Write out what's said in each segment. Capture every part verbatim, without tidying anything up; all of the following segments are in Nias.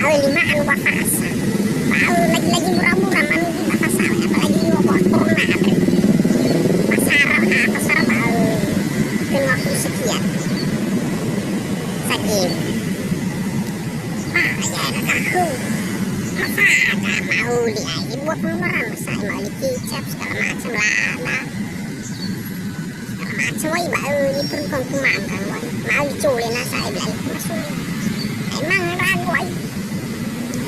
Lima anu ba fasa. Ba'u lagi-lagi mura-mura manugi ba fasa, apalagi lima buah corona, apa. Pasara, ah, pasara ba'u. Kena puluh sekian. Sakit. Ah, ya, enak aku. Masa ada mau li ai, buat pengeluaran, masa mau li kicap, segala macam lah, nah. Macam wai ba, eh, ni perempuan kumam kan, wai. Mau dicole nasa, eh, bilang, masuk. Emang ragu, wai.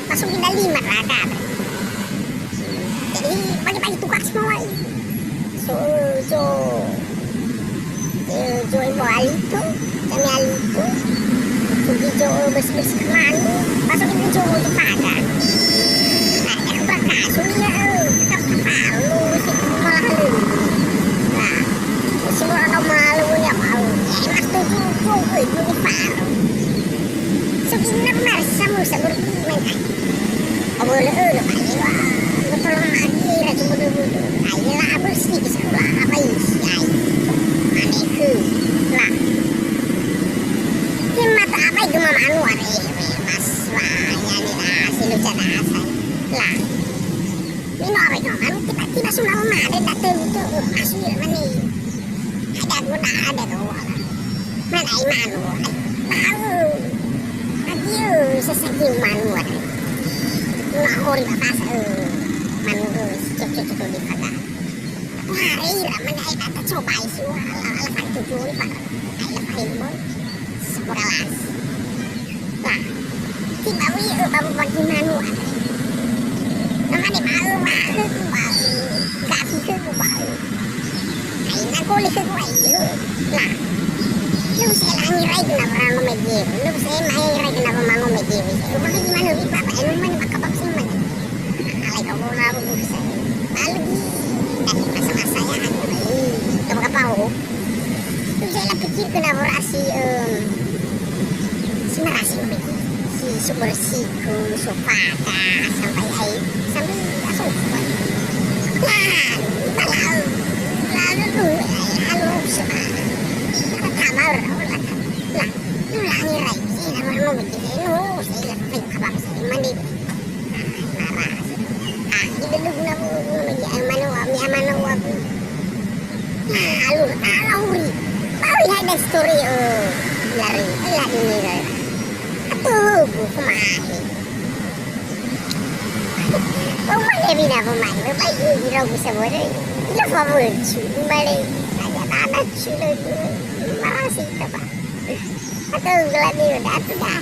Masuk di dalam lima raga, bre. Jadi, pagi-pagi tugas mau, wai. So, so. Eh, so, ibu alito, kami alito. Sugi jo, eh, bes-bes kemanu. Masuk di jo, eh, paga. Nah, ya, berkah, sugi, eh, eh, malu, si malu. Nah, si malu, malu, ya, mau. Eh, mas tujuh, tujuh, eh, tujuh, paru. Sugi, benar-benar, sama, sama, berguna. Awalö, eh, lo, ayo, ah, betul, lagi, rajin, bodoh, bodoh. Ayo, lah, bersih, sekolah, apa isi, ayo. Aneh, eh, lah. Ke mata apa itu mama anu are, mas, wah, ya ni lah, si lucu dah, say. Lah. Ini apa itu? Anu tiba-tiba sudah mama ada datang itu, masuk ya, mana? Ada guna, ada guna. Mana imanu? Tahu. Adio, sesagi manu. Nah, hori batas, eh, manu, eh, cocok-cocok di pada. Wah, ira, mana ada coba isu, ala, ala, itu juri, Pak. Ayo, Pak, ini, boy. Sekolah las. Nah, si bawi, eh, babu bagi manu, ah. Namanya mau, mau, mau. Gak bisa, mau. Ai, na goli khögu, ai, lu. Nah. Lu se langi rai guna wara no mege. Lu se mai rai guna wama no mege. Lu bagi manu, bi, papa, enu mani, maka papa sing mani. Alai kau mau nabu, bu, se. Lalu di, dari masa-masa ya, aku, eh, kau bakal pau. Terus saya lah pikir kenapa rasi, em, si marasi, si sumber siku, sofada, sampai ai, sampai asofan. Nah, lalu, lalu, lalu, lalu, sama. Kata kamar, lah, lah, lu langi rai, saya lah mau mikir, saya lu, saya lah, saya kabar, saya mandi. Nah, marasi. Ah, ida lu guna, guna, guna, magi, eh, manu, mi amanu, aku. Nah, alur, ah, lahuri. Bau ya ada story, eh, lari, eh, lari ni, eh. Atuh, bu, kemari. Pemain, eh, bina pemain. Pemain ni, di rogu semua, eh. Ila favorit, cu, di balik. Ada tanah, cu, lagi. Marasi, apa? Atuh, gelap ni, udah, atuh, dah.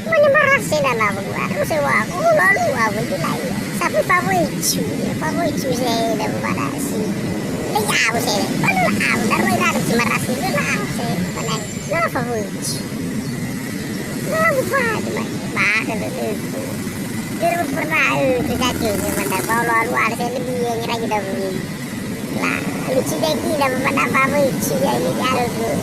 Mana marasi na na bua. Aku sewa aku lalu aku itu lain. Sapi favorit cu, favorit cu saya dah berbarasi. Leya aku saya. Mana lah aku dah berada di marasi itu lah aku saya. Mana lah favorit cu. Lah aku favorit cu. Bah, bah, bah, bah. Dia pernah, eh, terjadi, mana bau lalu ada saya lebih yang lagi dah beli. Lah, lucu deh, dah berpada favorit cu ya ini jalur.